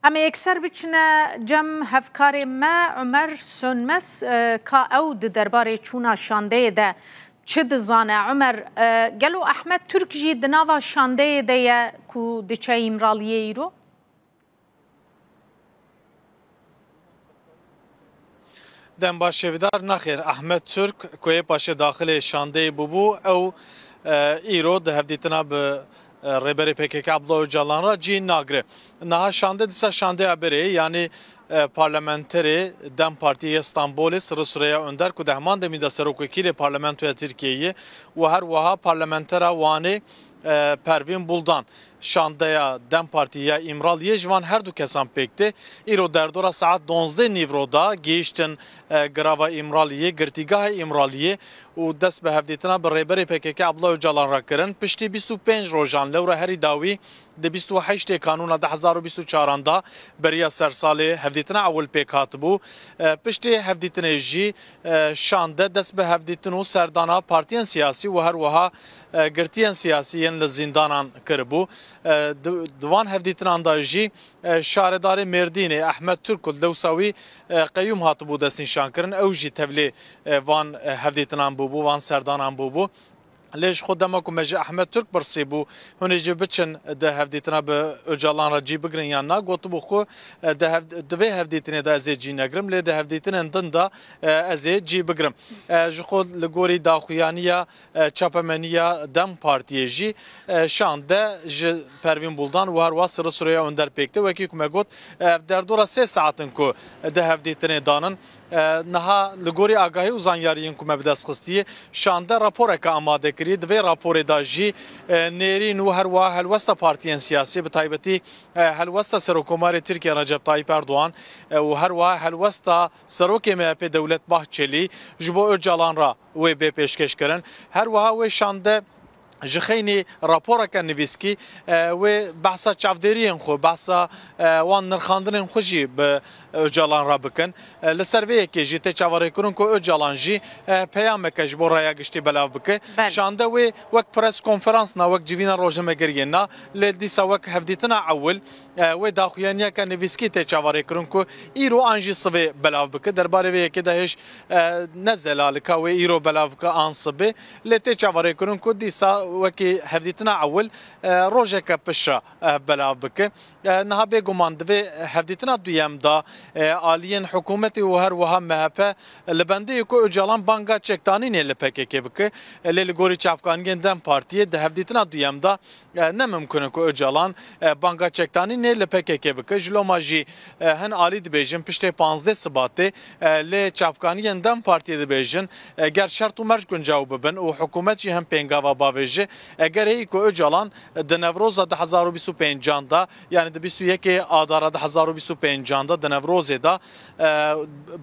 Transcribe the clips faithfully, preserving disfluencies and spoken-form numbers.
Em ê yekser biçine cem hevkarê me Umer Sönmez, e, ka ew di derbarê çûna şandeyê de çi dizane? Umer, e, gelo Ehmed Türk jî di nava şandeyê de ye ku diçe Îmraliyê îro? Dem baş Şevîdar, nexêr, Ehmed Türk ku yê paşê daxilê şandeyê bûbû, ew, e, îro di hevdîtina bi, e, Rêberê P K K Abdullah Ocalan re cî nagire. Niha şande dîsa şandeya berê, yanî, e, parlamenterê dem Partiyê yê Stenbolê Sirri Süreyya Önder ku di heman demî de serokwekîlê parlamentoya Tirkiyeyê ye û her wiha parlamentera Wanê, e, Pervîn Buldan şandeya dem Partî ya Îmraliyê ji van her du kesan pêk tê. Îro derdora saet donzdeh nîvro de gihîştin, e, girava Îmraliyê, girtîgahê Îmraliyê û dest bi hevdîtina bi Rêberê P K K Abdullah Ocalan re kirin. Piştî bîst û pênc rojan lewra herî dawî di bîst û heştê Kanûna du hezar û bîst û çaran de beriya sersalê hevdîtina ewil pêk hatibû. E, piştê hevdîtinê jî, e, şande dest bi hevdîtin û serdana partiyên siyasî û her wiha, e, girtiyên siyasî yên li zîndanan kiribû. E, di, di van hevdîtinan de jî, e, şaredarê Mêrdînê Ehmed Türk ku lewsa wî, e, qeyûm hatibû destnîşankirin, ew jî tevlê, e, van, e, hevdîtinan bûbû, van serdanan bûbû. Lê ji xwe dema ku me ji Ehmed Türk pirsîbû, hûn ê jî biçin di hevdîtina bi Ocalan re cî bigirin yan na, gotibû ku, e, di hev-, di vê hevdîtinê de ez ê cî negirim, lê di hevdîtinên din de, e, ez ê cî bigirim. E, ji xwe li gorî daxuyaniya, e, çapemeniya dem Partiyê jî, e, şande ji Pervîn Buldan û her wiha Sirri Süreyya Önder pêk tê. Wekî ku me got, e, ev derdora sê saet in ku di hevdîtinê danin. E, niha li gorî agahî û zanyariyên ku me bi dest xistî, şande raporeke amade kirî. Di vê raporê de jî, e, nêrîn û her wiha helwesta partiyên siyasî, bi taybetî, e, helwesta Serokkomarê Tirkiye Recep Tayyip Erdogan, e, û her wiha helwesta Serokê M H P Dewlet Bahçelî ji bo Ocalan re wê bê pêşkêş kirin. Her wiha wê şande ji xeynî raporeke nivîskî, e, wê behsa çavdêriyên xwe, behsa, e, wan nirxandinên xwe jî bi Ocalan re bikin. E, li ser vê yekê jî tê çaverêkirin ku Ocalan jî, e, peyameke ji bo raya giştî belav bike. Belê. Şande wê wek pres konferans na, wek civîna rojnamegeriyê na, lê dîsa wek hevdîtina ewil, e, wê daxuyaniyeke nivîskî tê çaverêkirin ku îro an jî sibê belav bike. Derbarê vê yekê de hêj, e, ne zelal e ka wê îro belav bike an sibê, lê tê çaverêkirin ku dîsa wekî hevdîtina ewil, e, rojeke piştre, e, belav bike. E, niha bêguman di vê hevdîtina duyem de, e, aliyên hikûmetê û her wiha M H P li bendê ye ku Ocalan banga çekdanînê li P K K bike. E, lê li gorî çavkaniyên dem Partiyê di hevdîtina duyem de, e, ne mimkun e ku Ocalan, e, banga çekdanînê li P K K bike. Ji loma jî, e, hin alî dibêjin piştê panzdeh Sibatê, e, lê çavkaniyên dem Partiyê dibêjin, e, ger şert û merc guncaw bibin û hikûmet jî hin pêngava bavêje, eger heyî ku Ocalan di Newroza du hezar û bîst û pêncan de, yanî di bîst û yekê Adara du hezar û bîst û pêncan de, di Newrozê de, e,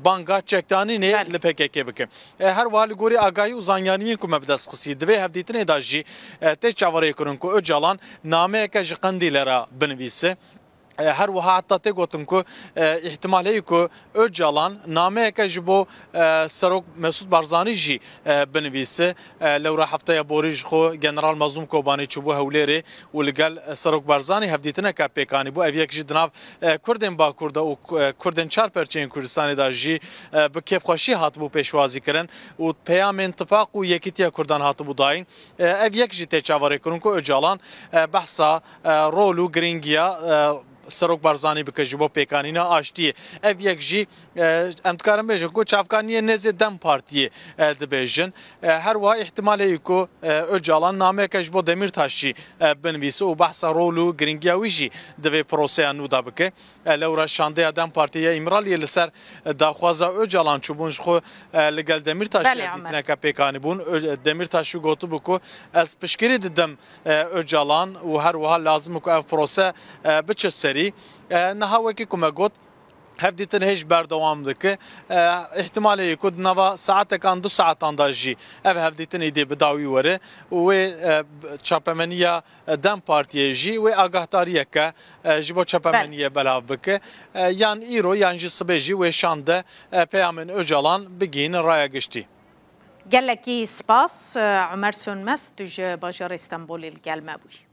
banga çekdanînê Belê. li P K K bike. E, her wiha li gorî agahî û zanyariyên ku me bi dest xistî, di vê hevdîtinê de jî, e, tê çaverêkirin ku Ocalan nameyeke ji Qendîlê re binivîse. E, her wiha heta tê gotin ku, e, îhtimal heye ku Ocalan nameyeke ji bo, e, Serok Mesûd Barzanî jî, e, binivîse. E, lewra hefteya borî ji xwe General Mazlûm Kobanî çûbû Hewlêrê û li gel, e, Serok Barzanî hevdîtineke pêk anîbû. Ev yek jî di nav, e, Kurdên Bakur de û, e, Kurdên çar perçeyên Kurdistanê de jî, e, bi kêfxweşî hatibû pêşwazîkirin û peyamên tifaq û yekîtiya Kurdan hatibû dayîn. E, ev yek jî tê çaverêkirin ku Ocalan, e, behsa, e, rol û girîngiya, e, Serok Barzanî bike ji bo pêkanîna aştiyê. Ev yek jî, e, em dikarin bêjin ku çavkaniyê nêzê dem Partiyê, e, dibêjin. E, her wiha îhtimal heye ku, e, Ocalan nameyeke ji bo Demîrtaş jî, e, binivîse û behsa rol û girîngiya wî jî di vê proseya nû de bike. E, lewra şandeya dem Partiyê ya Îmraliyê li ser, e, daxwaza Ocalan çûbûn ji xwe, e, li gel Demîrtaş Belê, Omer. hevdîtineke pêk anîbûn. Ö-, Demîrtaş jî gotibû ku ez piştgirî didim, e, Ocalan û her wiha lazim e ku ev prose, e, biçe serî. E, niha wekî ku me got, hevdîtin hêj berdewam dike. E, îhtimal heye ku di nava saetekan du saetan de jî ev hevdîtin êdî bi dawî were û wê, e, çapemeniya, e, dem Partiyê jî wê agahdariyeke, e, ji bo çapemeniyê belav bike. E, yan îro yan jî sibê jî wê şande, e, peyamên Ocalan bigihîne raya giştî. Gelekî spas, e, Umer Sönmez, tu ji bajarê Stenbolê li gel me bûyî.